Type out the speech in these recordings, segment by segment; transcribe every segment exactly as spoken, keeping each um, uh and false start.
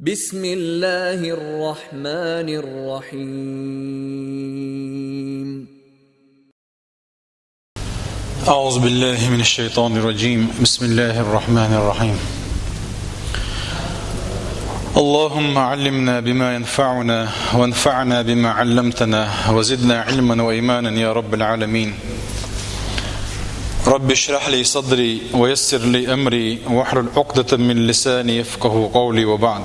بسم الله الرحمن الرحيم. أعوذ بالله من الشيطان الرجيم. بسم الله الرحمن الرحيم. اللهم علمنا بما ينفعنا وانفعنا بما علمتنا وزدنا علما وإيمانا يا رب العالمين. رب اشرح لي صدري ويسر لي أمري واحلل عقدة من لساني يفقهوا قولي وبعد.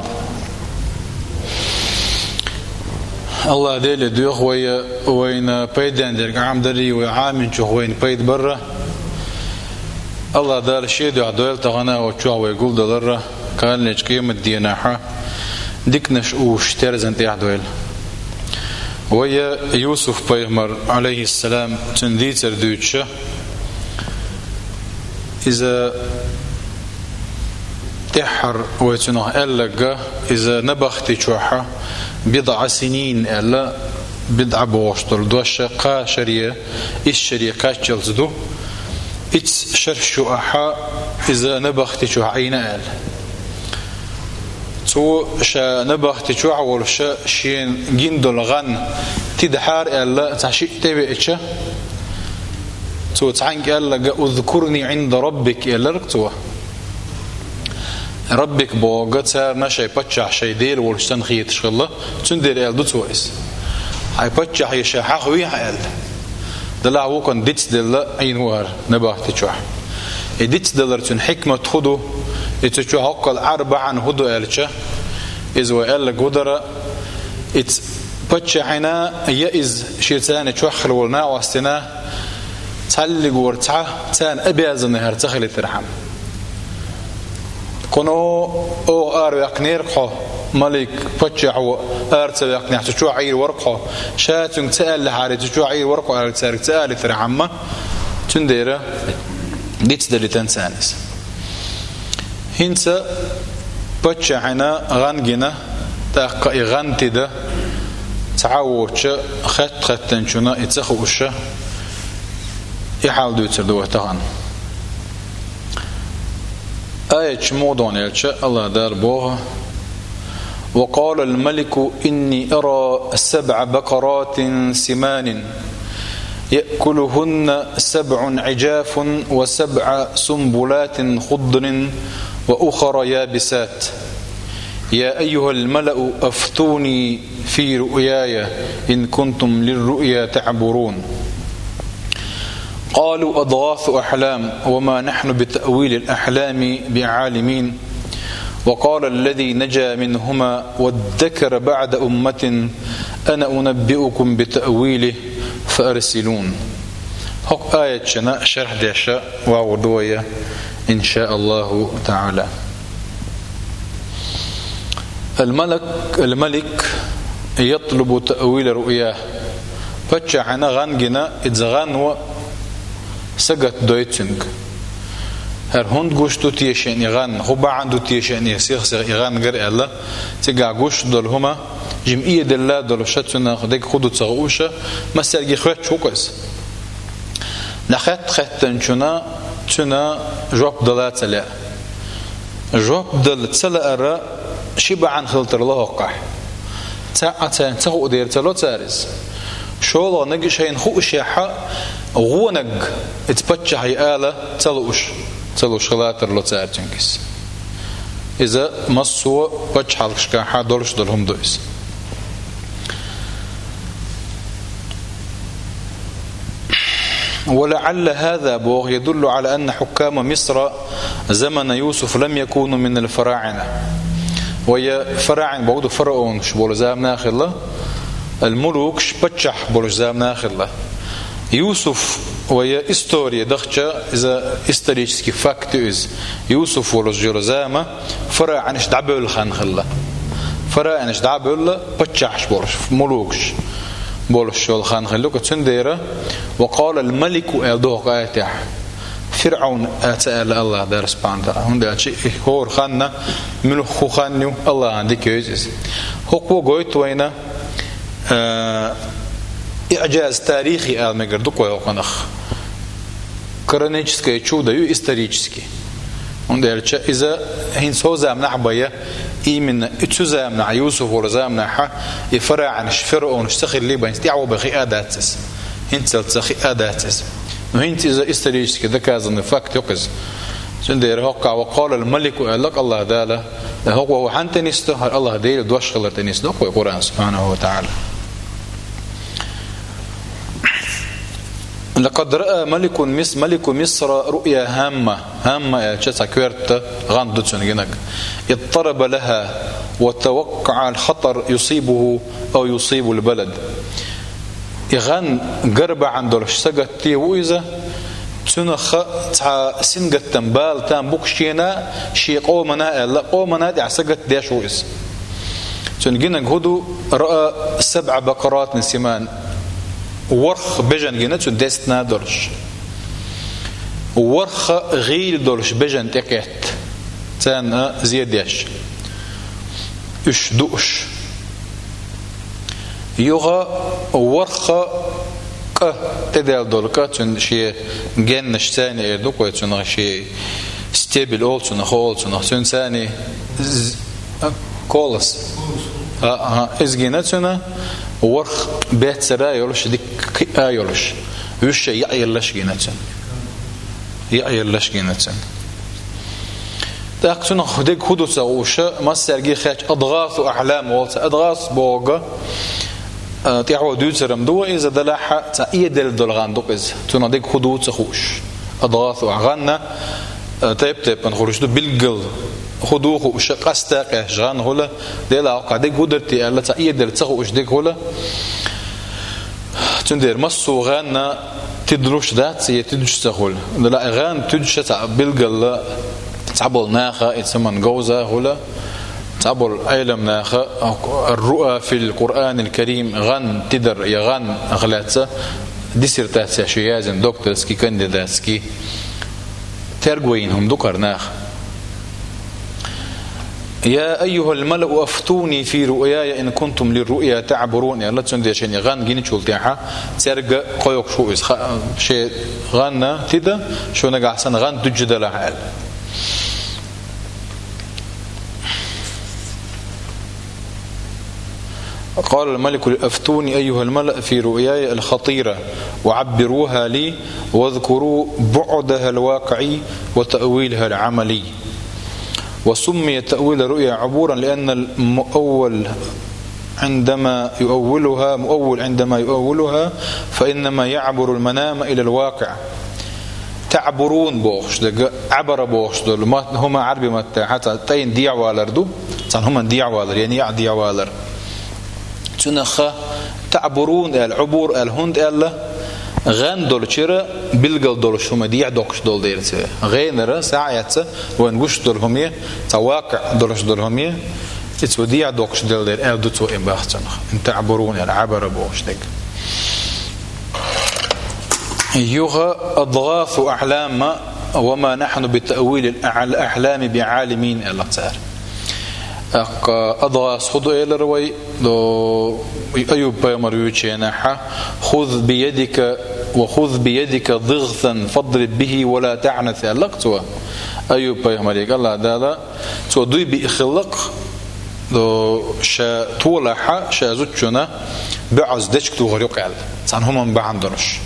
АллахӀ Деле доьху вай, вайна пайден дерг Ӏамадарий, вай Ӏаминчух вайна пайда барра. АллахӀ Дала Шен дуьхьа дойла тахана оцу чохь вай гулдаларра, кхалнечу къематденахьа диканаш уьш терзан тӀехь дойла. Вай Юсуф-пайхамар, Ӏалайхиссалам, цуьнан дийцар дуьйцуша, иза тӀаьххьара вай цунах аьлларг, иза набахти чохьа бидӀа синин аьлла, бидӀа бохуш долу дош кхаа шаре, исс шаре кхаччалц ду. Иццу шарш ю ахьа иза набахти чохь Ӏийна аьлла. Цо ша набахти чохь а волуша шена гина долу гӀан тидахьара аьлла, цхьа шиъ тӀевеача, цо цхьаьнга аьлларг: «Узкурни Ӏинда Раббик», — элларг цо. Раббик бохург царна шайн паччахь, шайн Дела волуш санна хеташ хилла, цундела аьлла ду цо иза. Хьайн паччахье ша хьахавехьа аьлла. Делахь вукхунна дицделла Ӏийна ву хӀара набахти чохь. И дицдалар цуьнан хьикмат хӀун ду? И цу чохь хӀоккхул Ӏар бахьана хӀун ду аьлча, иза вай аьлларг хӀун дара, иза паччахьна я иза шен царна чохь хилла волу накъостина, цхьаллигора цхьа царна обязанный хӀара ца хилийтархьама. Кхуно оха араваьккхинера хьо, малик, паччахьо ара ца ваьккхинехь, цу чохь Ӏийр вара хьо, ша цуьнга ца аьллехьара, цу чохь Ӏийр вара хьо аьлла, цаьрга ца алийтархьама, цундела дицдалийтина царна иза. ХӀинца паччахьна гӀан гина, тӀаккха и гӀан тида цхьа а воцуча хатта-хаттанчунна и ца хууша, и хьал дуьйцур ду вай тахана. Аят чу муха ду аьлча, АллахӀ Дала боху: «وقال الملك إني أرى سبع بقرات سمان يأكلهن سبع عجاف وسبع سنبلات خضر وأخر يابسات. يا أيها الملأ أفتوني في رؤياي إن كنتم للرؤيا تعبرون. قالوا أضغاث أحلام وما نحن بتأويل الأحلام بعالمين. وقال الذي نجا منهما وادكر بعد أمة أنا أنبئكم بتأويله فأرسلون». ХӀокху аятчина шарх деш вагӀур ду вай, ин шаа Аллаху таӀала. Ал-малак, ал-малик ятлубу таъвила руъя. Паччахьна гӀан гина, иза гӀан ван сагатдойту цуьнга. ХӀара хӀунда гуш ду те шена и гӀан, хӀун бахьана ду те шена и сих-сиха и гӀан гар аьлла, цигахь гуш долу хӀума жима эделла долуша, цунах дерг хӀун ду ца хууша, массаьрга хоьттуш ву-кх иза. ДӀахетта-хеттанчунна цуьнан жоп дала ца лаьа. Жоп дала ца лаара ши бахьана хила тарло хӀокхахь. Цхьаъ царна ца хуу дера ца ло цара иза. ШолгӀаниг шайна хуушехь а, вониг иза паччахье ала ца лууш, ца лууш хила тарло цара цуьнга иза. Иза массо а паччахьалкхашкахь долуш долу хӀума ду иза. ولعل هذا, боху, يدل على أن حكام مصر زمن يوسف لم يكونوا من الفراعنة. Вай фараӀин боху ду, фараонаш болу заманахь хилла, ал-мулукаш, паччахь болуш заманахь хилла. Юсуф, вай история дахча, иза исторический факт ю иза. Юсуф волуш йолу зама фараӀинаш дӀабевлла хан хилла. ФараӀинаш дӀабевлла, паччахьаш болуш, мулукаш болуш йолу хан хилла. Цундела «وقال الملك» аьлла ду хӀокху аятехь. ФирӀавн а ца аьлла АллахӀ Дала субхьана ва таӀала. ХӀунда аьлча и хӀора ханна, муьлхха хан ю, АллахӀан дика вевза иза. ХӀокхо гойту вайна, а, иӀжаз тарихи ала мегар ду-кх вай хӀокхунах. Кораническое чудо ю, исторически. ХӀунда аьлча иза хӀинца хӀокху заманахь бен Именно и цу заманахь, Юсуф волу заманахь, и фараӀинаш, фиръаунаш ца хилли бен, тӀаьхьо бен хиа дац иза. ХӀинццалц ца хиа дац иза. Но хӀинца иза исторически доказанный факт ю-кх иза. Цундела хӀокху «Ва къалал малику» аьлла Аллаха Дала, хӀокхо хӀун тӀенисдо, хӀара Аллаха Делан дош хилар тӀенисдо-кх вай Къуръан, субхьанаху ва таӀала. «Лакъад раа малику Мис-, малику Мисра руъя хӀамма». ХӀамма аьлча, цхьа коьрта гӀан ду цунна гинарг. «Иттараба лаха ва таваккъаӀал хатар юсибуху ау юсибул балад». И гӀан гар бахьана долуш сагатте ву иза, цунах цхьа сингаттам бала там бу-кх шена, шен къомана аьлла, къомана тӀехь сагатдеш ву иза. Цуьнан гинарг хӀун ду? «Раа сабъа бакъаратин симан». ВорхӀ бежан гина цуьнан дестина долуш. ВорхӀ гӀийла долуш бежан тӀекхетта, царна зе деш. Уьш дууш. Юха ворхӀ кӀа, тӀедел долу кӀа, цуьнан шен геннаш царна эр ду-кх вай, цунах шен стебель олу цунах, олу цунах. Цуьнан царна з-, а, колос. А, а, иза гина цуьнан, ворхӀ беццара йолуш, дика кхиа йолуш. Вуьшта яа еллаш гина цуьнан. Яа еллаш гина цуьнан. ТӀаккха цунах дерг хӀун ду ца хууш, массаьрга хаьттича, адгӀасу ахьлам олу цо. АдгӀас бохург, а, тӀаьхьо дуьйцург ду вай иза, делахь а цхьа эделла долу гӀан ду-кх иза. Цунах дерг хӀун ду ца хууш. АдгӀасу ахь-, гӀан, а, тайп-тайпана хуьлуш ду, билггал хӀун ду хууш, къаста къаьсташ гӀан хуьлу, делахь хӀокхахь дерг хӀун дара те аьлла, цхьа эделла ца хууш дерг хуьлу. Цундела массо а гӀан тидалуш дац, я тидалуш ца хуьлу. Делахь и гӀан туьдуш цхьа билггал цхьаболу наха, и цаман говза хуьлу, цхьаболу Ӏеламнаха «Ар-руъа фил Къуръанил Карим», гӀан тидар я гӀанах лаьцна диссертацеш ю яздина, докторский, кандидатский. Терго йина хӀума ду-кх хӀара наха. «Я айюхал малау афтуни фи руъяя ин кунтум лир-руъя таъбурун», аьлла, цундела шайна гӀан гиначул тӀаьхьа цаьрга кхойкхуш ву иза, ха-, шен гӀан тида, шу нагахь санна гӀан туьдуш далахь аьлла. قال الملك: افتوني أيها الملأ في رؤياي الخطيرة وعبروها لي واذكروا بعدها الواقعي وتأويلها العملي. وسمي تأويل الرؤيا عبورا لأن المؤول عندما يؤولها، مؤول عندما يؤولها، فإنما يعبر المنام إلى الواقع. Таъбурун бохуш дерг, Ӏабара бохуш долу мат-, хӀума Ӏарби маттахь цхьа тӀайна дехьавалар ду, цхьана хӀуманна дехьавалар, я некъа дехьавалар. Цунах таъбурун аьлла, Ӏубур аьлла хӀунда аьлла, гӀан долчуьра билггал долуш хӀума дехьа доккхуш долу дела цо. ГӀенара схьа а эцна, вайна гуш долу хӀуме, цхьа вакъиъ долуш долу хӀуме, и цо дехьа доккхуш делла дела аьлла ду цо, им баха цунах. Ин таъбурун аьлла, Ӏабара бохуш дерг. Юха адгӀасу ахьлам ва ма нахьну би таъвилил ахьлами би Ӏалимин аьлла цара. ТӀаккха адгӀас хӀун ду элира вай, до Аюб пайхамар вуьйчу хенахь: «Хуз би ядика ва хуз би ядика дигъсан фадриб бихи ва ла таънас», аьлла-кх цо. Аюб пайхамаре Аллаха Дала, цо дуй биъ хиллакх, до ша толахь, ша зудчунна боьӀаз дечка тухур ю-кх аьлла, цхьана хӀуманна бахьана долуш.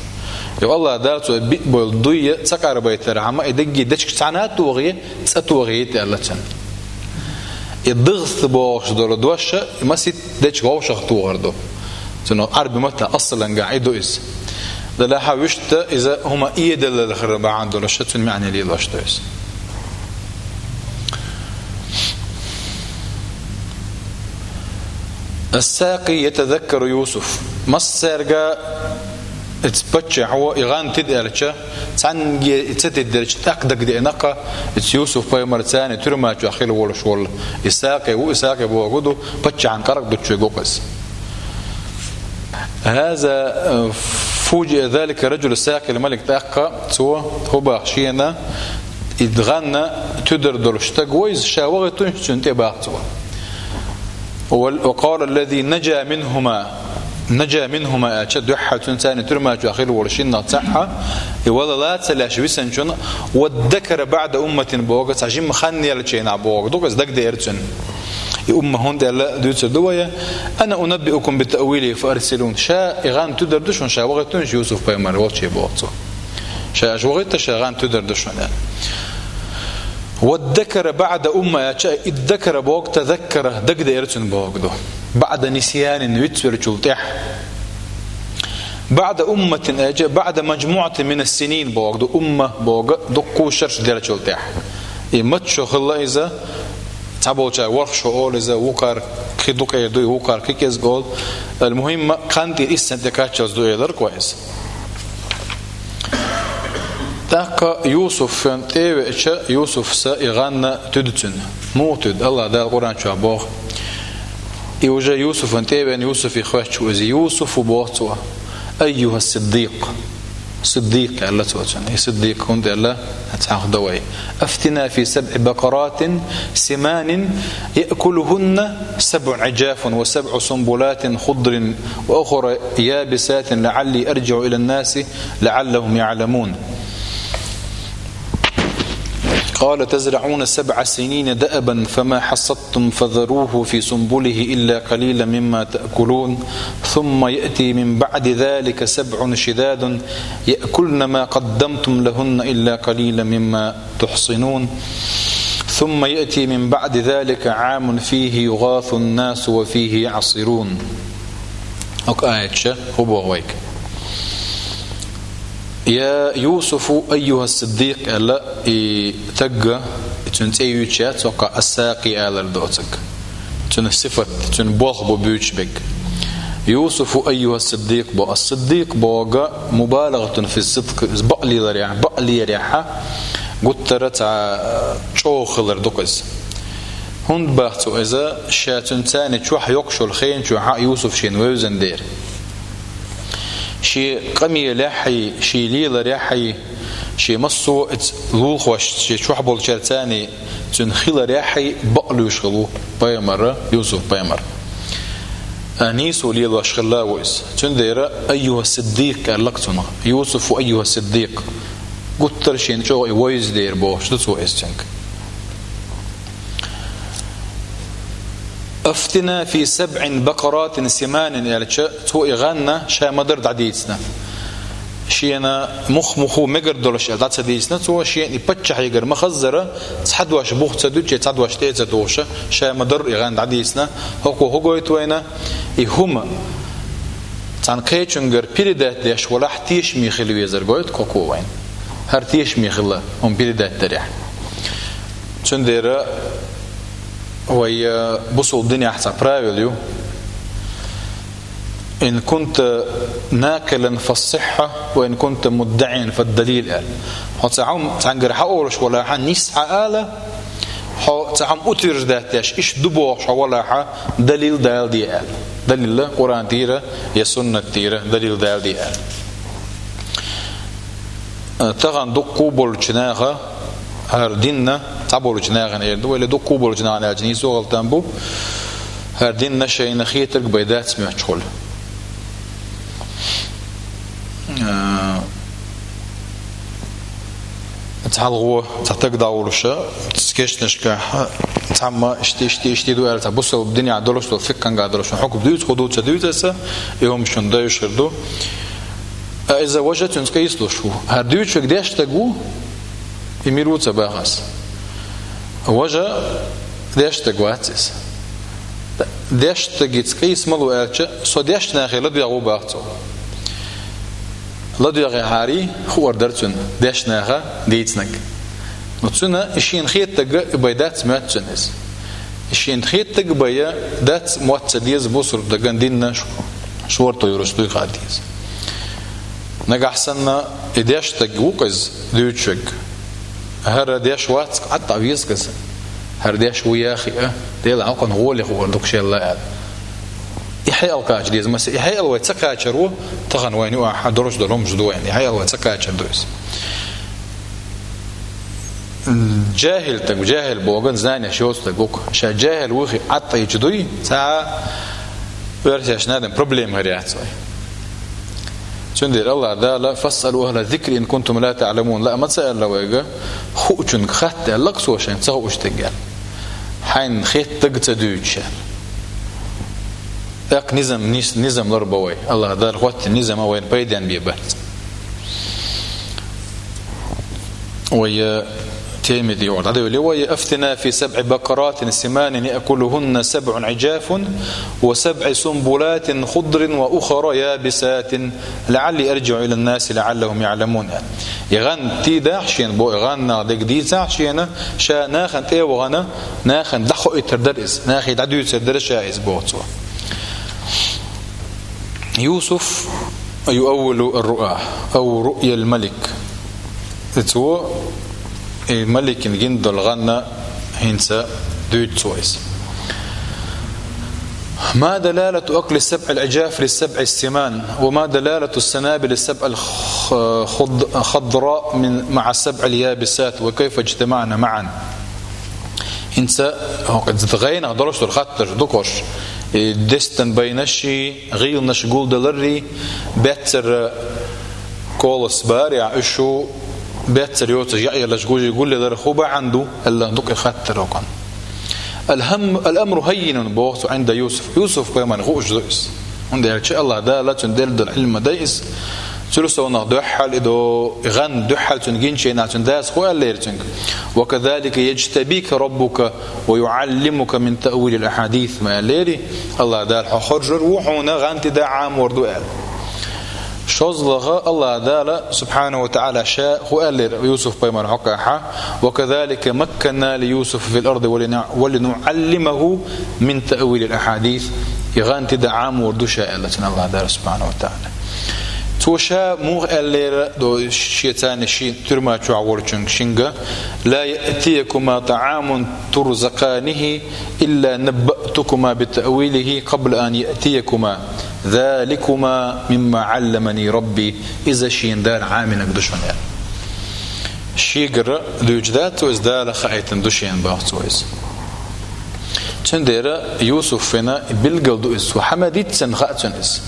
Юха Аллаха Дала цо биъ болу дуй ца къарбайтархьама, и дерриге дечка цхьана а тохий, цӀа тохийта аьлла цунна. И дигъс бохуш долу дош, и масийтта дечка вовшах тухур ду. Цунах Ӏарби маттахь ассалангахь и ду иза. Делахь а вуьшта иза хӀума эделла хилар бахьана долуш, цуьнан маьӀне лелош ду иза. Ас-сакъи ятазаккару Юсуф. Массаьрга иза паччахьо и гӀан тида аьлча, цхьаьнгге и ца тидделча, тӀаккха дагадеана-кх иза Юсуф пайхамар царна туьрма чохь хила волуш волу. И сакъи ву, и сакъи бохург ду, паччахьан къаркъа дуьтуш верг ву-кх иза. Хаза, э, фужиа залика раджул сакъил малик, тӀаккха цо хӀун баха шена, и гӀан туьдар долуш стаг ву иза, ша вахийтинчу цунна тӀе баха цо. Ва, ва къала аллази наджа минхума, наджа минхума аьлча, дуьххьал цуьнан царна туьрма чохь хила волу шиннах цхьаъ, и вала ла ца леш висанчунна, ва дакара баъда умматин бохург, цхьа жимма хан еллачу хенахь бохург ду-кх иза, дагадеара цунна. И умма хӀунда аьлла дуьйцур ду вай: «أنا أنبئكم بتأويله فأرسلون». Ша и гӀан туьдар ду шуна, ша вахийтина Юсуф пайхамар волчу боху цо. Ша аша вахийтина, ша гӀан туьдар ду шуна. «وادكر بعد أمة» аьлча, «ادكر» боху, «تذكر», дагадеара цуьнан боху ду. «بعد نسيان» вицвеллачул тӀаьхьа. «بعد أمة» аьлча, «بعد مجموعة من السنين» боху ду, умма боху, дуккха шарш деллачул тӀаьхьа. И маччо хилла иза, цхьаболчара ворхӀ шо олу иза, вукхара кхин дукха эр ду, вукхара кхин кӀезиг олу. Ал-мухӀим, кхин тӀе иссанна тӀе кхаччалц ду элира кхо иза. ТӀаккха Юсуфан тӀе а веача, Юсуфса и гӀан туьду цуьнан. Муха туьду? АллахӀ Дала Къуръан чохь боху. И уже Юсуфан тӀе а веана, Юсуфе хоьттуш ву иза. «Юсуфу», боху цо. «أيها الصديق». Сиддикъ аьлла цо цуьнан. И Сиддикъ хӀунда аьлла, цхьаьна дан вай. «أفتنا في سبع بقرات سمان يأكلهن سبع عجاف وسبع سنبلات خضر وأخر يابسات لعلي أرجع إلى الناس لعلهم يعلمون. قال تزرعون سبع سنين دأبا فما حصدتم فذروه في سنبله إلا قليلا مما تأكلون ثم يأتي من بعد ذلك سبع شداد يأكلن ما قدمتم لهن إلا قليلا مما تحصنون ثم يأتي من بعد ذلك عام فيه يغاث الناس وفيه يعصرون». Ока аятча хӀун боху вайга? «يا يوسف أيها الصديق» аьлла, и тагга, и цуьнан цӀе юьйцуш яц, ока «الساقي» алар доцург. Цуьнан сифат, цуьнан болх бу буьйцуш берг. «يوسف أيها الصديق» бо, «الصديق» боху «مبالغة في الصدق», иза бакъ леларехь, бакъ леларехь, гуттара цхьа чӀогӀа хилар ду-кх иза. ХӀунда боху цо иза? Ша цуьнан царна чохь йоккхуш йолу хенан чохь Юсуф шена вевзина дера. Шен къамелехь а, шен леларехь а, шен массо а иза лулахошца, шен чохь болчаьрца царна цуьнан хиларехь а бакъ луьйш хилла ву пайхамар, Юсуф пайхамар. А, нийсо лелош хилла ву иза. Цундела «أيها الصديق» аьлла-кх цунах. «يوسف أيها الصديق». Гуттара шена чӀогӀа и вевза дера бохуш ду цо иза цуьнга. «أفتنا في سبع بقرات سمان» аьлча, цо и гӀан ша ма-дарра дӀадийцина. Шена мух-муха мегар долуш аьлла дӀа ца дийцина цо, шена и паччахьегара ма-хаззара, цхьа дош бух ца дуьтуш, цхьа дош тӀе а ца тухуш, ша ма-дарра и гӀан дӀадийцина. ХӀокхо хӀун гойту вайна? И хӀума цхьана кхечуьнгара передать деш валахь, тешаме хила везар гойту-кх хӀокхо вайна. ХӀара тешаме хилла хӀума передать дарехь. Цундела вай, э, бусалба динехь цхьа правила ю: «إن كنت ناقلا فالصحة، وإن كنت مدعيا فالدليل», аьлла. Хьо цхьа хӀума цхьаьнгара хьаолуш валахь, нийса хьаала, хьо цхьа хӀума утверждать деш, иштта ду бохуш хьо валахь, далил даладе аьлла. Далил Къуръан тӀера я суннат тӀера далил даладе аьлла. Э, тахана дуккха а болчу наха, хӀара динна цхьаболчу нахана эр ду, вай дуккха а болчу нахана аьлча нийсо а гӀалат бу, хӀара динна шайна хетарг бен дац моьттуш хуьлу. Э, цхьа гӀо, цхьа таг дӀаволуша, кешнашкахь, цхьамма иштта, иштта, иштта ду аьлла, цхьа бусалба динехь долуш долу, фикъхьангахь долуш хьукам дуьйцу, хӀун ду ца дуьйцу аса, и хӀума шуна девзаш хир ду. А иза важа цуьнца къийсалуш ву. ХӀара дуьйцуш верг дешна стаг ву, и мила ву ца боху ас. Важа дешна стаг вац иза. Дешна стагаца къийса мила ву аьлча, со дешначу нахе ладоьгӀна ву боху цо. ЛадоьгӀнехьара хуур дара цунна дешначу наха дийцинарг. Но цунна и шена хетарг бен дац моьтту цунна иза. И шена хетарг бен дац, мотт ца деза бусалба стагана динна ш-, шорто йолуш дуй хаа деза. Нагахь санна и дешна стаг ву-кх иза дуьйцуш верг. ХӀара дешна вац-кх, Ӏад а веза-кх иза. ХӀара дешна ву яхи а, Делахь хӀокхуьнан гӀоле хуур ду-кх шелла аьлла. И хьекъал кхача деза, масала, и хьекъал вай ца кхачар ву, тахана вайна юкъахь долуш долу хӀумаш ду вайна. И хьекъал вай ца кхачар ду иза. ЖахӀил стаг, жахӀил бохург знанеш йоцу стаг ву-кх. Ша жахӀил ву хи Ӏад а йича дуй, цхьа а оьрсешна адам проблема хир яц вай. Цундела АллахӀ Дала: «فاسألوا أهل الذكر إن كنتم لا تعلمون». Лаа ма ца аьлла вайга, хуучунга хатта аьлла-кх цо шайна ца хууш дерг аьлла. Ӏайн хетта ца дуьйцуш. ТӀаккха низам, низ-, низам ларбо вай. АллахӀ Дала хӀоттийна низам вайна пайденна бе бац. Вай, э, теми дийгӀор дӀадевлли вай: «أفتنا في سبع بقرات سمان يأكلهن سبع عجاف وسبع سنبلات خضر وأخر يابسات لعلي أرجع إلى الناس لعلهم يعلمون». И гӀан тийдахь шена, бо, и гӀан нах дег дийцахь шена, ша нахана тӀе а вахана, нахана дӀахоуьйтур дара иза, нахе дӀадуьйцур дара ша иза, боху цо. Юсуф يؤول الرؤى أو رؤيا الملك. Цо и маликан гина долу гӀан хӀинца дуьйцу цо иза. ما دلالة أكل السبع العجاف للسبع السمان؟ وما دلالة السنابل السبع الخ-، خض-، خضراء من، مع السبع اليابسات؟ وكيف اجتمعن معا؟ ХӀинца хӀокху гӀайнах долуш долу хаттарш ду-кх уьш, и дестан байнаш, гӀийланаш гулдаларрий, баьццара колос барехь, уьш шу баьццара йоцуш яӀ ялларш гуллалар хӀун бахьана ду, аьлла, ду-кх и хаттар хӀокхуьнан. الهم-، الأمر هين, боху цо, عند يوسف. Юсуф-пайхамарна хууш ду иза. ХӀунда аьлча АллахӀ Дала цунна делла долу Ӏилма дай иза. Цуьрсовнах дуьххьал и до, и гӀан дуьххьал цунна гинчу хенахь цуьнан дас хӀун аьллера цуьнга? «وكذلك يجتبيك ربك ويعلمك من تأويل الأحاديث», ма аьллера, АллахӀ Дала хьо хоржур ву, хьуна гӀан тӀе дан Ӏамор ду аьлла. ШозлагӀа АллахӀ Дала, субхьанаху ва таӀала, ша хӀун аьллера Юсуф-пайхамарна хьокъехь: «وكذلك مكنا ليوسف في الأرض ولنع-، ولنعلمه من تأويل الأحاديث». И гӀан тӀе дан Ӏамор ду ша аьлла цунна АллахӀ Дала, субхьанаху ва таӀала. Цо ша муха аьллера до шен царна шен туьрма чохь волчуьнга, шинга: «لا يأتيكما طعام ترزقانه إلا نبأتكما بتأويله قبل أن يأتيكما ذلكما مما علمني ربي». Иза шена Дала Ӏамийнарг ду шуна аьлла. Шегара дуьйцуш дац цо иза, Дала хаийтина ду шена, боху цо иза. Цундела Юсуфана билгал ду иза, цо хьан ма диццина хаьа цунна иза.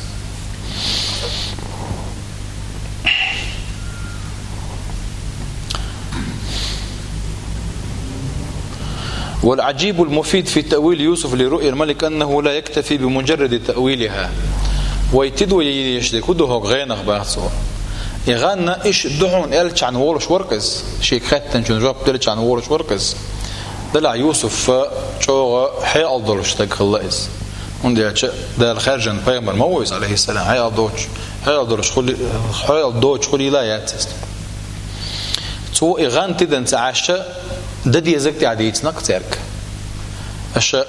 والعجيب المفيد في تأويل يوسف لرؤيا الملك أنه لا يكتفي بمجرد تأويلها. Вай тидо еш дерг хӀун ду хӀокху гӀенах, боху цо. И гӀан иштта ду хьуна аьллачхьана волуш вара-кх иза, шега хаьттинчунна жоп деллачхьана волуш вара-кх иза. Делахь Юсуф чӀогӀа хьекъал долуш стаг хилла иза. ХӀунда аьлча Дала хаьржина пайхамар ма ву иза, алейхиссалам, хьекъал доцуш, хьекъал долуш хуьли-, хьекъал доцуш хуьлийла яц иза. Цо и гӀан тидам ца Ӏаш, дан дезарг тӀаьхьа дийцина-кх цаьрга. Аша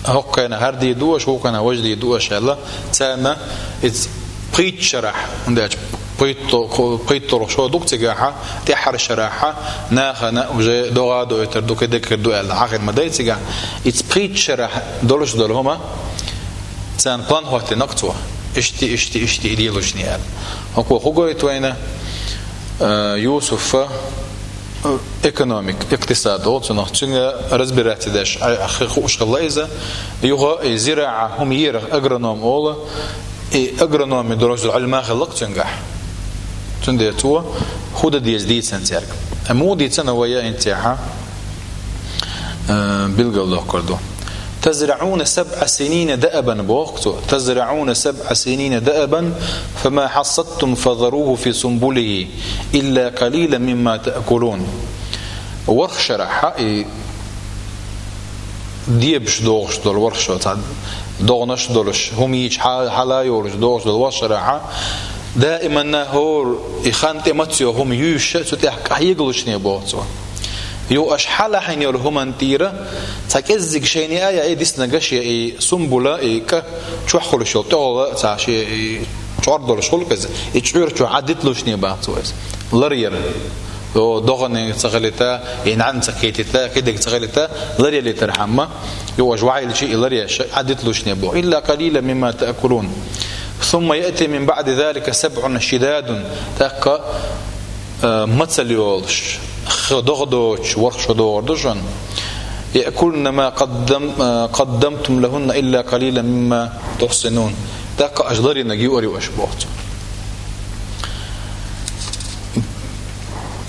хӀокху хенахь хӀара дийр ду аша, вукху хенахь важа дийр ду аша аьлла, царна иза пхийтта шарахь, хӀунда аьлча пхийтта-, пхийтталгӀа шо ду-кх цигахь, тӀаьххьара шарахь нахана уже догӀа а доуьйтур ду, кхидерг хир ду аьлла, хьан хир ма дай цигахь. Иза пхийтта шарахь долуш долу хӀума царна план хӀоттийна-кх цо. Иштта, иштта, иштта и лелошний аьлла. ХӀокхо хӀун гойту вайна? Э, Юсуфа, э, экономика, икътисад олу цунах, цуьнга разбираться деш, ай, хи-, хууш хилла иза. Юха и зираӀа хӀума ерах агроном олу, и агрономи долуш долу Ӏилма хилла-кх цуьнгахь. Цундела цо хӀун дан деза дийцина цаьрга. Амма муха дийцина вай яа инцехьа? Э, билгалдоккхур ду. تزرعون سبع سنين دأبا, боху цо. تزرعون سبع سنين دأبا فما حصدتم فذروه في سنبله إلا قليلا مما تأكلون. ВорхӀ шарахь и дебаш догӀуш долу ворхӀ шо, цхьа догӀанаш а долуш, хӀума йийча хьа-, хьала а йолуш догӀуш долу ворхӀ шарахь, даиманна хӀора и хан тӀе ма ца йо хӀума юьйш, цу тӀехь кӀа хьегалушне, боху цо. Юха аша хьалахьийна йолу хӀуманна тӀера цхьа кӀеззиг шайна а яа, и диснарг шен и сумбула, и кӀа чохь хуьлуш йолу тӀехула цхьа шен и чӀор долуш хуьлу-кх иза, и чӀуьра чу Ӏадиталушне, боху цо иза. Лар яра. О, догӀаниг ца хилийта, и нӀаьна ца кхетийта, кхидерг ца хилийта, лар ялийтархьама, юха аша ваьхьийличи и лар еш, Ӏадиталушне, боху. إلا قليلا مما تأكلون. ثم يأتي من بعد ذلك سبع شداد. ТӀаккха, э, мацалла йолуш, х-, догӀа доцуш, ворхӀ шо догӀур ду шуна. يأكلن ما قدم-, э, قدمتم لهن إلا قليلا مما تحصنون. ТӀаккха аша ларийнарг юур ю аша, боху цо.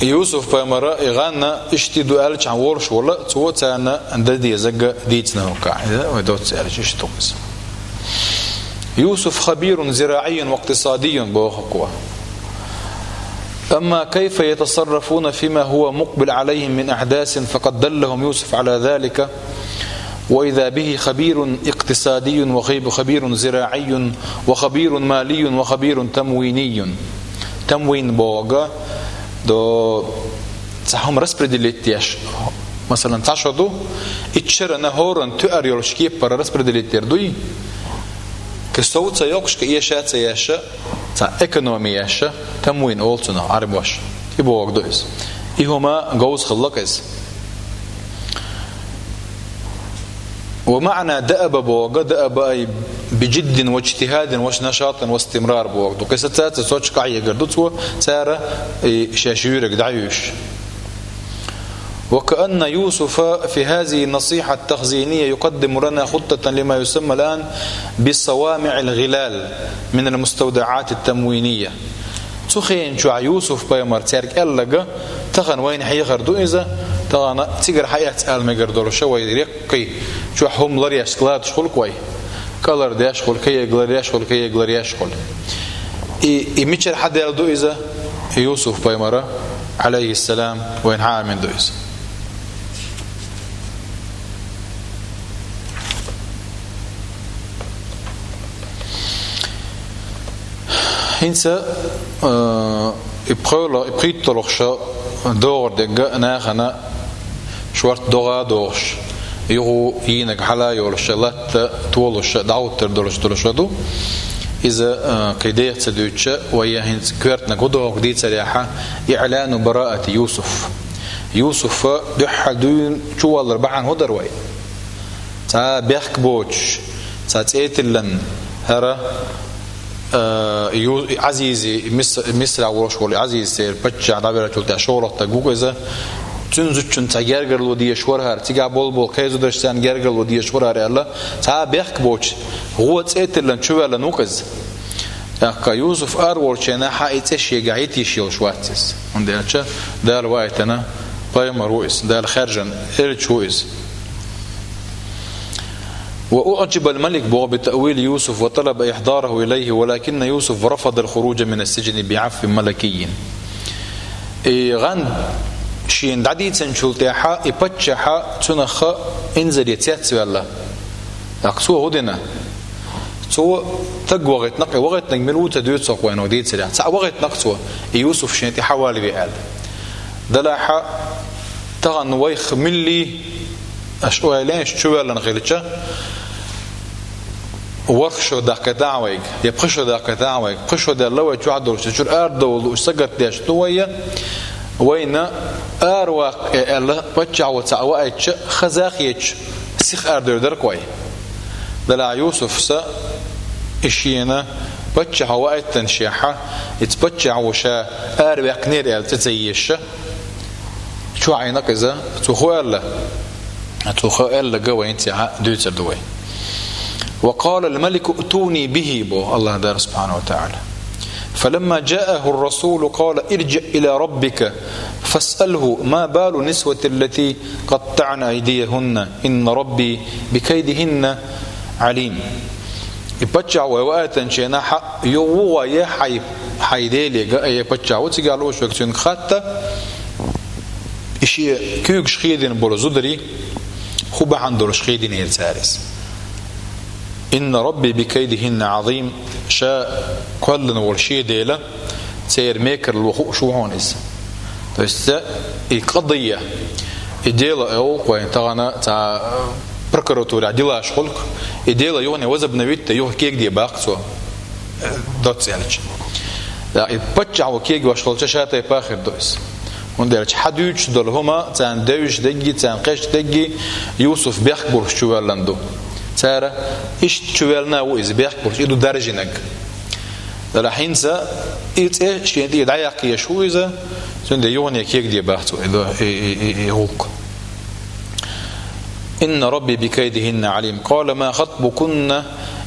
Юсуф пайхамара и гӀанна иштта ду аьлча волуш волу, цо царна дан дезарг дийцина хӀокху. Иза вай доцца аьлча иштта ду иза. يوسف خبير زراعي واقتصادي بوخكوا. أما كيف يتصرفون فيما هو مقبل عليهم من أحداث فقد دلهم يوسف على ذلك. وإذا به خبير اقتصادي وخبير زراعي وخبير مالي وخبير تمويني. Тамвин боху до цхьа хӀума распределить деш. Масалан, цхьа шо ду, итт шарана хӀоранна тоьар йолуш кепара распределить дер дуй? Кхин сов ца йоккхуш, кхин эша ца еш, цхьа экономия еш, тамвин олу цунах Ӏарбоша. И боху ду иза. И хӀума говза хилла-кх иза. ومعنى دأب боху, دأب أي بجد واجتهاد ونشاط واستمرار боху. Ду кхин сацаца сочу къахьегар ду цо, цара и шаьш юьйриг дӀаюьйш. وكأن يوسف في هذه النصيحة التخزينية يقدم لنا خطة لما يسمى الآن بصوامع الغلال من المستودعات التموينية. Цу хенан чохь Юсуф пайхамар цаьрга аьлларг тахана вайна хьехар ду иза, тахана цигара хьаэцна ала мегар долуш вай реккхий чохь хӀума ларъеш складаш хуьлу-кх вай. КӀалар деш хуьлу, кегий ларъеш хуьлу, кегий ларъеш хуьлу. И, и мичара хьадаьлла ду иза? Юсуф пайхамара, Ӏалайхиссалам, вайна хьаамина ду иза. ХӀинца, э, и пхоьла, и пхийтталгӀа шо догӀар дерг нахана шорта догӀа а догӀуш, юха йийнарг хьала а йолуш, латта толуш, дӀахӀуттур долуш долу шо ду. Иза, э, кхин деха ца дуьйцуш, вай хӀинца коьртаниг хӀун догӀу дийцарехь, إعلان براءة يوسف. Юсуфа дуьххьал дуьйна чуваллар бахьана хӀун дара вай? Цхьа бехк боцуш, цхьа цӀе тиллина хӀара, а, ю-, Ӏазизи, Мис-, Мисрахь волуш волу Ӏазизи церан паччахь дӀаверачул тӀаьхьа шолгӀа стаг ву-кх иза. Цуьнан зудчун цхьа гергарло дезаш вара хӀара, цигахь болу-болу кхечу зудашца гергарло дезаш вара хӀара аьлла, цхьа бехк боцуш, гӀо цӀе тиллина чуваьллина ву-кх иза. ТӀаккха Юсуф ара волчу хенахь и цӀе шегахь йитийш йолуш вац иза. ХӀунда аьлча Дала ваийтина пайхамар ву иза, Дала хаьржина элча ву иза. وأعجب الملك بتأويل يوسف وطلب إحضاره إليه، ولكن يوسف رفض الخروج من السجن بعفو ملكي. И гӀан шена дӀадийцинчул тӀаьхьа и паччахь цунах инзаре цецваьлла. ТӀаккха цо хӀун дина? Цо стаг вахийтина-кх, и вахийтинарг мила ву ца дуьйцу-кх вайна дийцарехь. Цхьаъ вахийтина-кх цо, и Юсуф шена тӀе хьавалаве аьлла. Делахь тахана вайх милли, аша ойла йина, чуваьллина хилча, ворхӀ шо даккхийтахьа вайга, я пхи шо даккхийтахьа вайга, пхи шо даьлла вай чохь долуш, чуьра арадовла лууш сагатдеш ду вай, вайна араваккха аьлла, паччахьо цхьаъ ваийтича, хаза а хеташ, сиха арадевр дара-кх вай. Делахь Юсуфса и шена паччахьо ваийтинчехьа, иза паччахьо ша араваьккхинера аьлла цӀе ца езаш, чохь Ӏийна-кх иза, цо хӀун аьлла? Цо хӀун аьлларг вайна цигахь дуьйцур ду вай. وقال الملك ائتوني به, боху АллахӀ Дала субхьанаху ва тагӀала. فلما جاءه الرسول قال ارجع إلى ربك فاسأله ما بال النسوة التي قطعن أيديهن إن ربي بكيدهن عليم. И паччахь вай ваийтинчу хенахь, юха ву вай хьайн, хьайн Деле, га, ай паччахь ву цигахь лууш верг, цуьнга хатта, и шен куьйгаш хедийна болу зударий хӀун бахьана долуш хедийнера цара иза. إن ربي بكيدهن عليم, ша кхоьллина волу шен Дела церан мекарло хууш ву хьуна иза. То есть, и къадия, и дело, э, олу-кх вайн тахана цхьа, э, прокуратурехь делаш хуьлу-кх, и дело юхане возобновить дан юха кегде баккха цо, э, доцца аьлча. Да, и паччахьо кегвеш хилча ша тайпа хир ду иза. ХӀунда аьлча хьан дуьйцуш долу хӀума, царна девзаш дерг, царна кхеташ дерг Юсуф бехк болуш чуваьллина ду. Цара иштта чуваьллина а ву иза бехк болуш, и ду даржийнарг. Делахь хӀинца и цӀе шена тӀе дӀаяккха езаш ву иза, цундела юхане кегде баккха цо и до-, и, и, и, и гӀуллакх. إن ربي بكيدهن عليم. قال ما خطبكن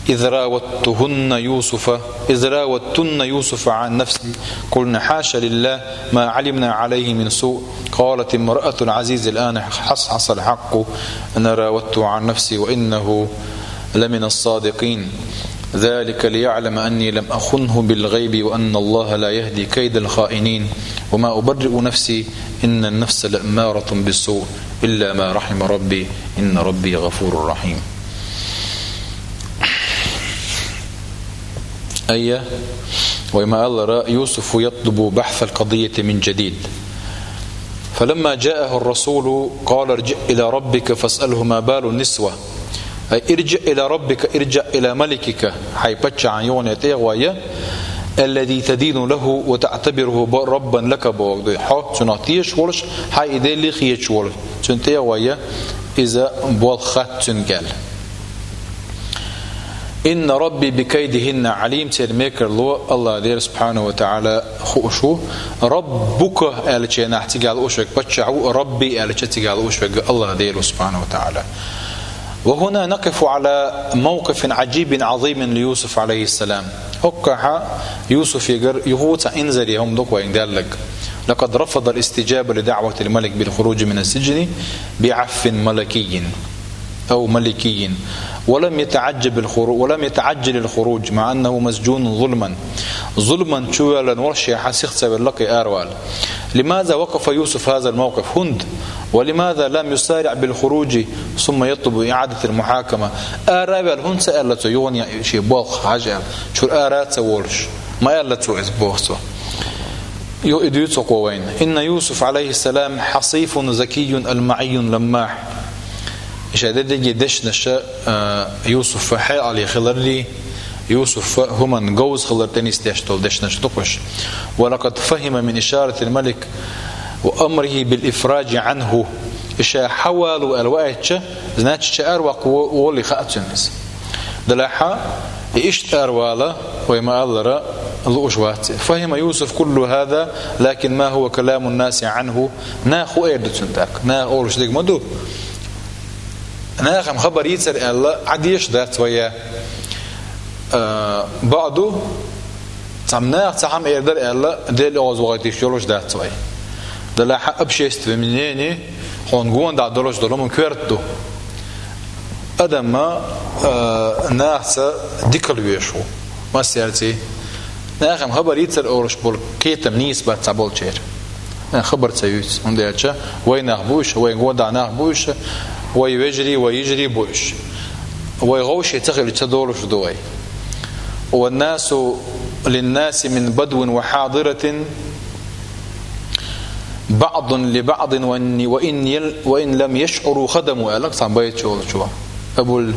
إذ راودتهن يوسف، إذ راودتن يوسف عن نفسه قلن حاش لله ما علمنا عليه من سوء. قالت امرأة العزيز الآن حصحص الحق أنا راودته عن نفسه وإنه لمن الصادقين. ذلك ليعلم أني لم أخنه بالغيب وأن الله لا يهدي كيد الخائنين. وما أبرئ نفسي إن النفس لأمارة بالسوء إلا ما رحم ربي إن ربي غفور رحيم. Айя, вай ма аллара, يوسف يطلب بحث القضية من جديد. فلما جاءه الرسول قال ارجع إلى ربك فاسأله ما بال النسوة. أي ارجع إلى ربك، ارجع إلى ملكك. Хьай паччахьан юххе тӀегӀойя, الذي تدين له وتعتبره ربا لك боху ду. Хьо цунах тешаш волуш, хьай и Деле хеташ волуш. Цунна тӀегӀойя, иза болх хатта цуьнга аьлла. إن ربي بكيدهن عليم, церан мекарло АллахӀ Дела субхьанаху ва таӀала хууш ву. ربك аьллачу хенахь цигахь лууш верг паччахь ву, ربي аьллачу цигахь лууш верг АллахӀ Дела ву субхьанаху ва таӀала. وهنا نقف على موقف عجيب عظيم ليوسف عليه السلام. ХӀоккхахьа Юсуфегара юха цхьа инзаре хӀума ду-кх вайна даьлларг. لقد رفض الاستجابة لدعوة الملك بالخروج من السجن بعفو ملكي أو ملكي، ولم يتعجل بالخروج، ولم يتعجل الخروج، مع أنه مسجون ظلما. Зулман чувоьллина волуш, шен хьан сиха ца велла кхин аравала. لماذا وقف يوسف هذا الموقف؟ ХӀунда? ولماذا لم يسارع بالخروج ثم يطلب إعادة المحاكمة؟ Ара а ваьлла, хӀунда ца аьлла цо, юха шен болх хьажа аьлла, чуьра ара а ца волуш? Ма аьлла цо иза, боху цо. Ю-, и дуьйцу кхо вайна. إن يوسف عليه السلام حصيف ذكي ألمعي لماح. Иштта дерриге дешнаша, а, Юсуфа хьекъале хиларрий, Юсуфа хӀуманна говза хилар тӀе нисдеш долу дешнаш ду-кх уьш. ولقد فهم من إشارة الملك وأمره بالإفراج عنه. И ша хьавало аьлла ваийтча, значит, ша араваккха во-, волий хаьа цунна иза. Делахь а, и иштта аравала, вай ма-аллара, лууш вац. فهم يوسف كل هذا، لكن ما هو كلام الناس عنه. Наха хӀун эр ду цунна тӀаккха? Наха олуш дерг ма ду. Нахана хабар йийцар аьлла, Ӏа дезаш дац вай. А, бакъду, цхьамма наха цхьа хӀума эр дара аьлла, Делан оьгӀаз вахийта йиш йолуш дац вай. Делахь а общественное мнение хьуна гонаха долуш долу хӀума коьрта ду. Адам, а, нахаца дикал веш ву. Массаьрций, нахана хабар йийцар олуш болу кхетам нийса бац цхьаболчеран. Э, хабар ца юьйцу. ХӀунда аьлча вай нах бу уьш, вай гонаха нах бу уьш, вай вежарий, вай йижарий бу уьш. Вай гӀовше ца хилча ца долуш ду вай. والناس للناس من بدو وحاضرة بعض لبعض وإن، وإن يل-، وإن لم يشعروا خدموا, аьлла цхьана байт чу волчо. Абул,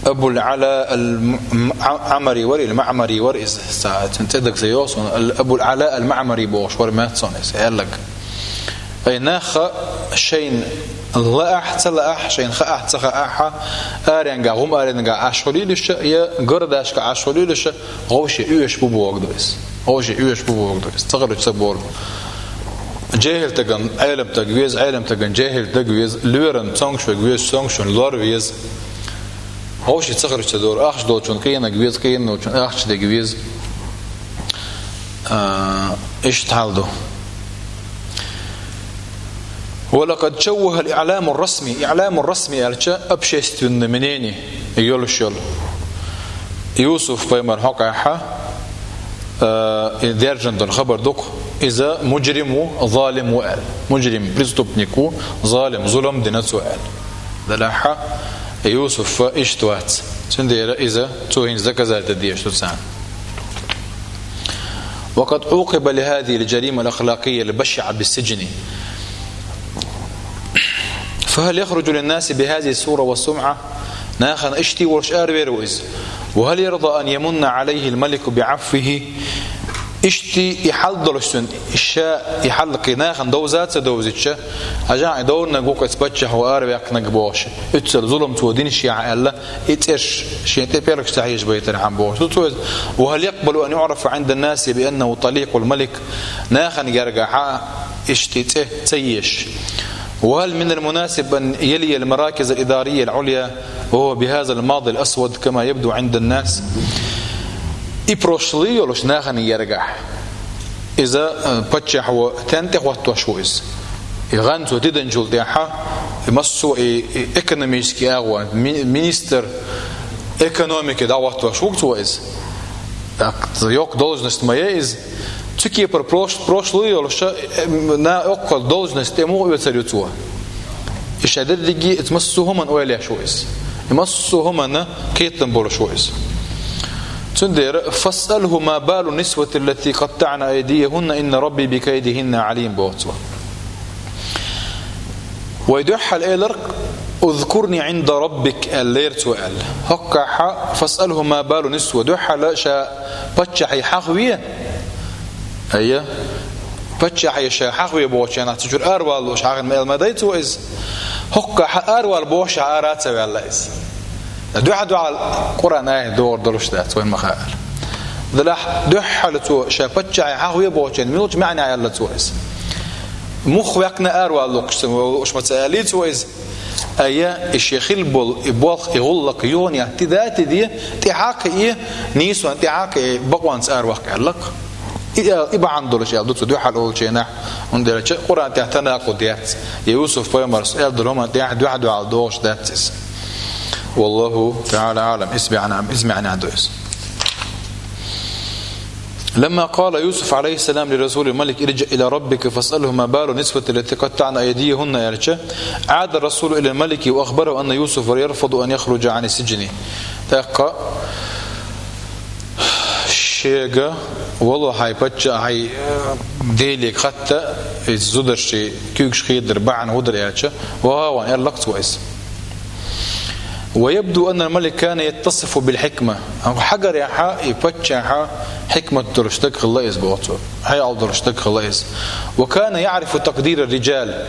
Абул Ӏала ал-М-, М-, Ӏамари вара, или МаӀмари вара иза, цхьа цуьнан цӀе дагца йогӀу суна, ал-, Абул Ӏала ал-МаӀмари бохуш вара моьтту суна иза, аьлларг. Ай, нахха шайна лаахь, ца лаахь, шайна хаахь, ца хаахь, аренгахь, гӀум аренгахь Ӏаш хуьлийла ша, я гарадашкахь Ӏаш хуьлийла ша, гӀовше оьшуш бу бохург ду иза. ГӀовше оьшуш бу бохург ду иза. Ца хилча ца болу. Жехьил тагана Ӏелам таг веза, Ӏелам тагана жехьил таг веза, лоьрана цомгуш верг веза, цомгушна лор веза. ГӀовше ца хилча ца долу, ахча долчунна къинаг веза, къина долчунна ахча дерг веза. А, иштта хьал ду. ولقد شوه الإعلام الرسمي. إعلام الرسمي аьлча, общественное мнение йолуш йолу. Юсуф-пайхамар хьокъехь, э, и даьржина долу хабар ду-кх, иза мужрим ву, залим ву аьлла. Мужрим, преступник ву, залим, зулам дина цо аьлла. Делахь а, Юсуф иштта вац. Цундела иза, цо хӀинца доказать дан дезаш ду царна. وقد عوقب لهذه الجريمة الأخلاقية البشعة بالسجن. فهل يخرج للناس بهذه الصورة والسمعة؟ Нахана иштта волуш аравер ву иза. وهل يرضى أن يمن عليه الملك بعفوه؟ Иштта и хьал долуш цуьнан, ша и хьал кхин нахана довза а ца довзуьйтуш, хьажахь, и довнаг ву-кх иза паччахьо араваьккхинарг бохуш, уьццул зулам цо динашехь аьлла, и цӀераш шен тӀе пӀелгаш ца хьежабайтархьама бохуш ду цо иза. وهل يقبل أن يعرف عند الناس بأنه طليق الملك؟ Нахана гергахь иштта цӀе ца езаш. وهل من المناسب أن يلي المراكز الإدارية العليا؟ وهو بهذا الماضي الأسود كما يبدو عند الناس. И прошлое йолуш нахана яргахь. Иза, э, паччахьо тен тӀе хӀоттош ву иза. И гӀан цо тидинчул тӀаьхьа, и массо а и, и экономический агӀо, ми-, министр экономики дӀахӀоттош ву цо иза. Так, йоккха должность ма я иза. Цу кепара прош-, прошлое йолуша, э, на йоккха должность тӀе муха оьцур ю цо? И ша дерриге а массо а хӀуманна ойла еш ву иза. И массо а хӀуманна кхетам болуш ву иза. Цундела: «فاسأله ما بال النسوة التي قطعن أيديهن إن ربي بكيدهن عليم», боху цо. Вай дуьххьал элира: «اذكرني عند ربك», аьлла лера цо аьлла. ХӀоккхахьа: «فاسأله ما بال النسوة», дуьххьал ша паччахье хьахаве. Айя, паччахье ша хьахаве бохучу хенахь, цу чуьра аравала лууш хьахийна ма аьлла ма дай цо иза. ХӀоккхахьа аравала бохуш ара а ца ваьлла иза. Дуьхьа-дуьхьал Къуръан аят догӀур долуш дац, вайн ма хаьара. Делахь дуьххьал цо ша паччахье хьахаве бохучу хенахь, муьлхачу маьӀнехь аьлла цо иза? Муха ваьккхина аравала лууш ма ца аьллий цо иза? Айя, и шен хилла болу и болх, и гӀуллакх юханехьа тида а тиде, тӀаьхьа а кхиъе, нийсонна тӀаьхьа а кхиъе, бакъонца араваккха аьлла-кх. И, и бахьана долуш аьлла ду цо дуьххьал олучу хенахь, хӀунда аьлча Къуръан тӀехь танакъуд яц, я Юсуп-пайхамарс аьлла долу хӀуманна тӀехь дуьхьа-дуьхьал догӀуш дац иза. والله تعالى أعلم. Иза маьӀна, иза маьӀна ду иза. لما قال يوسف عليه السلام لرسول الملك: «ارجع إلى ربك فاسأله ما بال النسوة التي قطعن أيديهن», аьлча, «عاد الرسول إلى الملك وأخبره أن يوسف يرفض أن يخرج عن السجن». ТӀаккха шега: «Вало хьайн паччахь, хьайн, э, делега хатта, иза зударши куьйгаш хедар бахьана хӀун дара?» аьлча, «Ваха ван», аьлла-кх цо иза. «ويبدو أن الملك كان يتصف بالحكمة». Амма хьагарехьа, и паччахьа хьикмат долуш стаг хилла иза, боху цо. Хьекъал долуш стаг хилла иза. «وكان يعرف تقدير الرجال».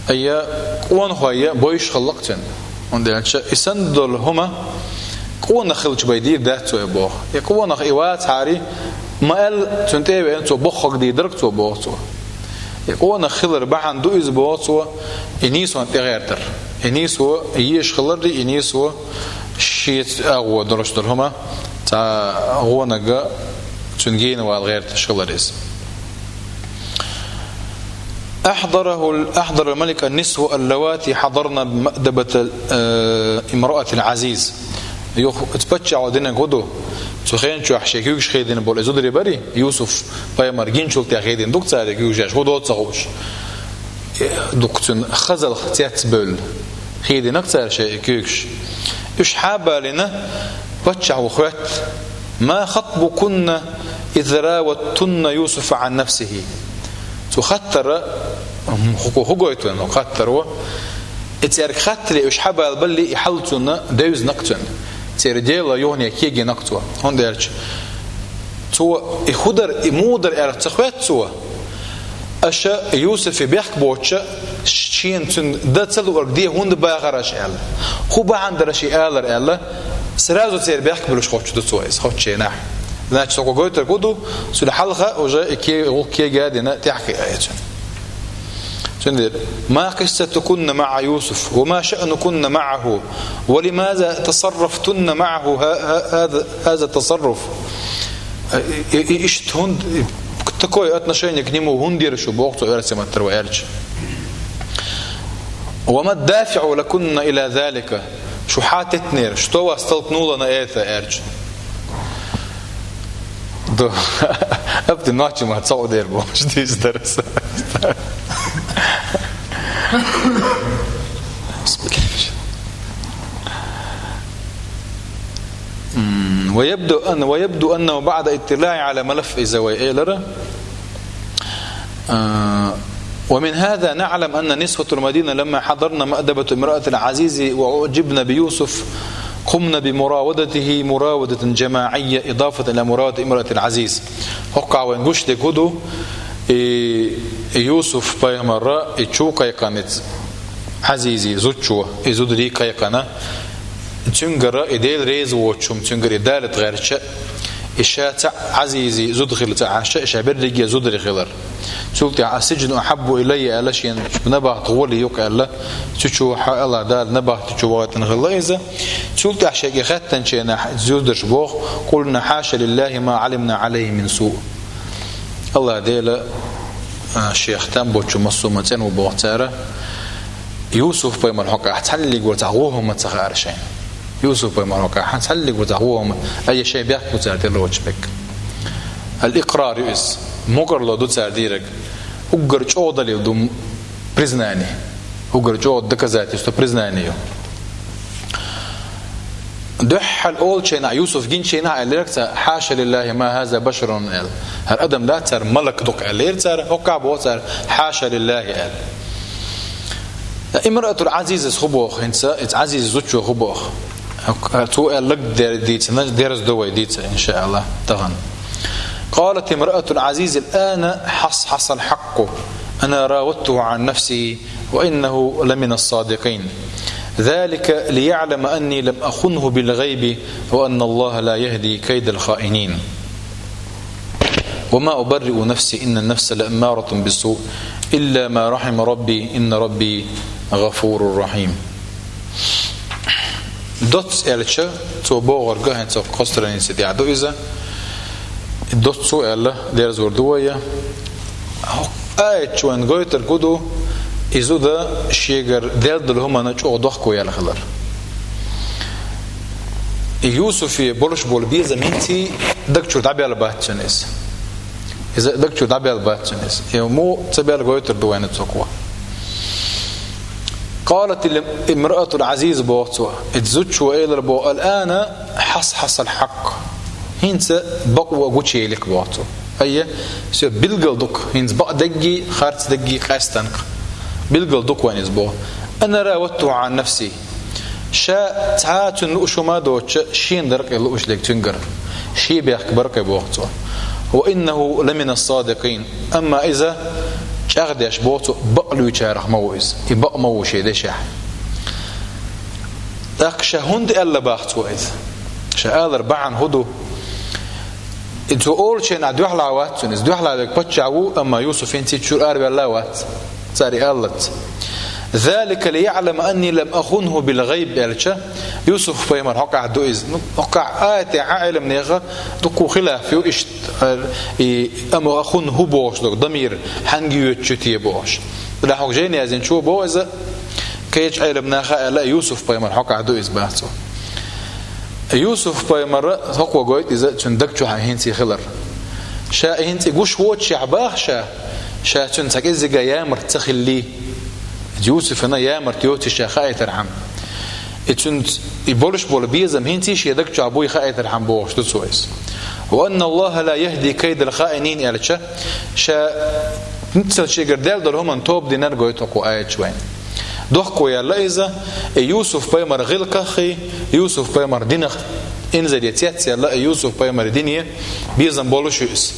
Айя, къонахой бойуш хилла-кх цуьнан. ХӀунда аьлча и санна долу хӀума къонах хилча бен дийр дац цо и, боху. И къонах и вацахьара, ма аьлла, цуьнан тӀе а веана, цо боккхаг дийр дара-кх цо, боху цо. И къонах хилар бахьана ду иза, боху цо, и нийсонна тӀегӀертар. И нийсо езаш хилар, и нийсо шеца агӀо долуш долу хӀума цхьа гӀонага цуьнан генавала гӀерташ хилар иза. أحضره ال-، أحضر الملك النسوة اللواتي حضرن مأدبة، آه، امرأة العزيز. Юха оцу паччахьо динарг хӀун ду? Цу хенан чохь шен куьйгаш хедина болу и зударий барий, Юсуп-пайхамар гиначул тӀаьхьа хедина ду-кх цара и куьйгаш, хӀун доцу ца хууш. Э, ду-кх цуьнан хазалх цецбевлла. Хедина-кх цара шайн и куьйгаш. Уьш хьа а балийна, паччахьо хоьтту: «ما خطبكن إذ راودتن يوسف عن نفسه؟» Цу хаттара, хӀу-, хӀу гойту вайн хаттаро? И цаьрга хаттале уьш хьа а балабаллале, и хьал цунна девзина-кх цуьнан. Церан дела юхане кегийна-кх цо. ХӀунда аьлча цо и хӀун дара, и муха дара аьлла ца хоьтту цо. Аша Юсуфе бехк боцуша, шена цуьнан дан ца луург де хӀунда бахара аша аьлла. ХӀун бахьана дара аша и алар аьлла, сразу церан бехк буьллуш хоттуш ду цо иза, хоттучу хенахь. Значит, цо гойтург хӀун ду, цуьнан хьалха уже и ке-, гӀуллакх кега а дина, тӀаьхьа кхиъна цуьнан. Цундела: «ما قصتكن مع يوسف، وما شأنكن معه، ولماذا تصرفتن معه ه-، ه-، هذا، هذا التصرف؟» И, и, и, иштта хӀунда, такое отношение к нему хӀунда дира шу, боху цо оьрсийн маттара вай аьлча. «وما الدافع لكن إلى ذلك؟» Шу хьан теттинера, что вас толкнуло на это, аьлча. Ду, апти ночи ма цо дер бохуш дийца дара аса. М, ويبدو أن، ويبدو أنه بعد اطلاع على ملف، иза вай элира. А, «ومن هذا نعلم أن نسوة المدينة لما حضرن مأدبة امرأة العزيز وأعجبن بيوسف قمن بمراودته مراودة جماعية إضافة إلى مراودة امرأة العزيز». ХӀокхахь вайн гуш дерг хӀун ду, и, и Юсуп-пайхамара, и чу кхайкхина иза, Ӏазизи зудчо, и зударий кхайкхина, цуьнгара и Дела реза воцучу хӀума, цуьнгара и далат гӀерташ, и ша цхьаъ Ӏазизи зуда хилла ца Ӏаш, и ша берриге а зударий хилар. Цул тӀехьа «Ас-сиджну ахьаббу илаййа» аьлла, шен набахта гӀоли юкъ аьлла, цу чу хьа-, Аллах Дала набахта чу вахийтина хилла иза. Цул тӀехьа шега хаьттанче нах юздарш боху: «Къулна хьаша лиллахи ма Ӏалимна Ӏалайхи мин су». Аллах Дела, а, шех там боцчу массо а ма цӀена ву боху цара. Юсуф-пайхамар хьокъехь цхьаллиг вара цхьа гӀо хӀума ца хаьара шайна. Юсуф-пайхамар хьокъехь цхьаллиг вара цхьа гӀо хӀума, айя шайн бехк бу цара тӀелоцу бекка. Ал-икърар ю иза. Мукъарло ду цара дийриг. Уггар чӀогӀа далил ду признание. Уггар чӀогӀа доказательство признание ю. Дуьххьал олучу хенахь, Юсуф гинчу хенахь аьллера цара: «Хьаша лиллахи ма хаза башарун», – аьлла. ХӀара адам дац, хӀара малак ду-кх аьллера цара, хӀокхахь боху цара: «Хьаша лиллахи», – аьлла. Имраатул Ӏазизас хӀун боху хӀинца, иза Ӏазиз зудчо хӀун боху? Цо аьлларг дер-, дийцина, дерзадо вай дийца, иншааллах, тахана. قالت امرأة العزيز: الآن حصحص الحق، أنا راودته عن نفسه وإنه لمن الصادقين. ذلك ليعلم أني لم أخنه بالغيب وأن الله لا يهدي كيد الخائنين. وما أبرئ نفسي إن النفس لأمارة بالسوء إلا ما رحم ربي إن ربي غفور رحيم. Доцца аьлча, цо бохург хӀинца кхо страница тӀехь ду иза. Доцца аьлла, дерзор ду вай. Аят чу вайна гойтург хӀун ду, и зуда шегара делла долу хӀуманна чӀогӀа дохко яьлла хилар. И Юсуфе болуш болу безам хӀинций даг чуьра дӀабаьлла бац цуьнан иза. Иза даг чуьра дӀабаьлла бац цуьнан иза. И муха ца баьлла гойтур ду вайна цо кхо. قالت امرأة العزيز, боху цо. Иза зудчо элира боху: الآن حصحص الحق. ХӀинца бакъо гучуелира-кх, боху цо. Айя, всё, билггал ду-кх, хӀинца бакъдерг а, харцдерг а къаьстина-кх. Билггал ду-кх вайна иза, боху. أنا راودته عن نفسه. Ша цхьа а цуьнан лууш хӀума а доцуш, шена дара-кх и лууш дерг цуьнгара. Шен бехк бара-кх и, боху цо. وإنه لمن الصادقين. Амма иза чӀагӀдеш, боху цо, бакълуьйчарах ма ву иза. И бакъ ма ву шен дешехь. ТӀаккха ша хӀунда аьлла боху цо иза? Ша алар бахьана хӀун ду? И цо олучу хенахь дуьхьал вац цуьнан иза. Дуьхьал верг паччахь ву, амма Юсуф хӀинца цу чуьра араваьлла вац. Цара и аллалц. ذلك ليعلم أني لم أخنه بالغيب аьлча, Юсуф-пайхамар хьокъехь ду иза. Ну, хьокъехь аятехь а Ӏеламнехан дуккха хилаф ю, иштта, и أم أخنه бохуш дерг, дамир хьаьнга йоьдуш ю те бохуш. Делахь хӀокху жайна яздинчо боху иза, кхечу Ӏеламнаха аьлла, Юсуф-пайхамар хьокъехь ду иза, боху цо. Юсуф-пайхамарра хӀокхо гойту иза цуьнан даг чохь хӀинца хилар. Ша и хӀинца и гуш воцушехь боху ша, ша цуьнан цхьа кӀеззига ямарта ца хиллий. Юсуфана ямарта йоцуш ша хаийтархьама. И цуьнца и болуш болу безам хӀинца шен даг чохь буй хаийтархьама бохуш ду цо иза. وأن الله لا يهدي كيد الخائنين аьлча, ша ницкъала шегара делла долу хӀуманна тоба динарг гойту хӀокхо аят чу вайна. Дохко яьлла иза, и Юсуф-пайхамар гӀиллакхах а, Юсуф-пайхамар динах а инзаре цецъяьлла, и Юсуф-пайхамар дине безам болуш ю иза.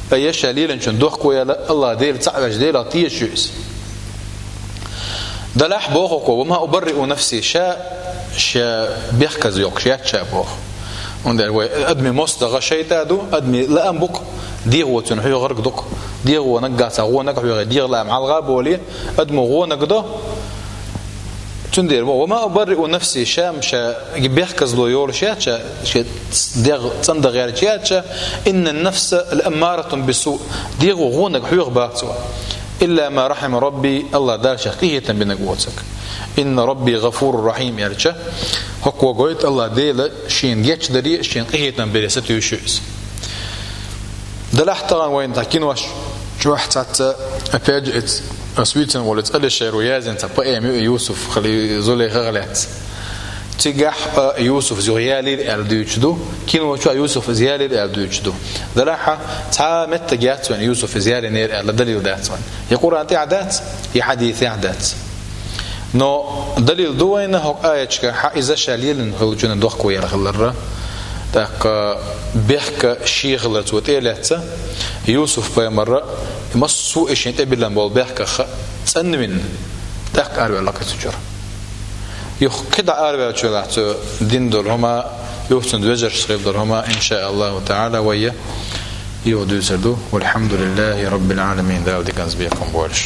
Ткъа ша лелийначунна дохко яьлла, Аллах Дела цхьаъ ваьлча Делах тешаш ю иза. Делахь боху хӀокхо: وما أبرئ نفسي, ша, ша бехказа йоккхуш яц ша, боху. ХӀунда аьлча вай адамийн мостагӀа шайтӀа ду, адамийн лаам бу-кх, дегӀо цуьнан хьоьхург ду-кх. ДегӀо наггахь цхьа гӀо наг хьоьхий, дегӀан лаам хьалха а болий, адамо гӀо наг до. Цундела боху: وما أبرئ نفسي, ша-м ша бехказло йолуш яц ша, шен дегӀ цӀандан гӀерташ яц ша, إن النفس لأمارة بالسوء, дегӀо гӀо наг хьоьху боху цо. إلا ما رحم ربي, Аллах Дала шех къинхетам бинарг воцург. إن ربي غفور رحيم аьлча, хӀокхо гойту Аллах Дела шена гечдаре а, шена къинхетам бере а сатуьйсуш ю иза. Делахь тахана вайна тхан кинош чохь цхьацца, опять же, эц-, ас вуьйцина волу эц Алишеру яздина цхьа поэма ю, Юсуф хили Зулейхах лаьцна. Цигахь а Юсуф иза ялийра аьлла дуьйцуш ду, кино чохь Юсуф иза ялийра аьлла дуьйцуш ду. Делахь цхьа а меттиг яц вайна Юсуф иза ялийнера аьлла далил дац вайна. Я Къуръан тӀехь дац, я хьадисехь дац. Но далил ду вайна хӀокху аяташкахь иза ша лелийна хиллачунна дохко яьлла хиларра. ТӀаккха бехк шен хилар цо тӀе а лаьцна, Юсуф-пайхамарра массо а и шен тӀе биллина болу бехках цӀанвина, тӀаккха араваьлла-кх цу чуьра. Юха кхидӀа араваьллачул тӀаьхьа цо дина долу хӀума, юха цуьнан вежаршца хилла долу хӀума, иншааллаху таӀала, вай Ио дуьйцур ду: «Валхьамдулиллахи раббил аламин», Дала диканца бекхам болаш.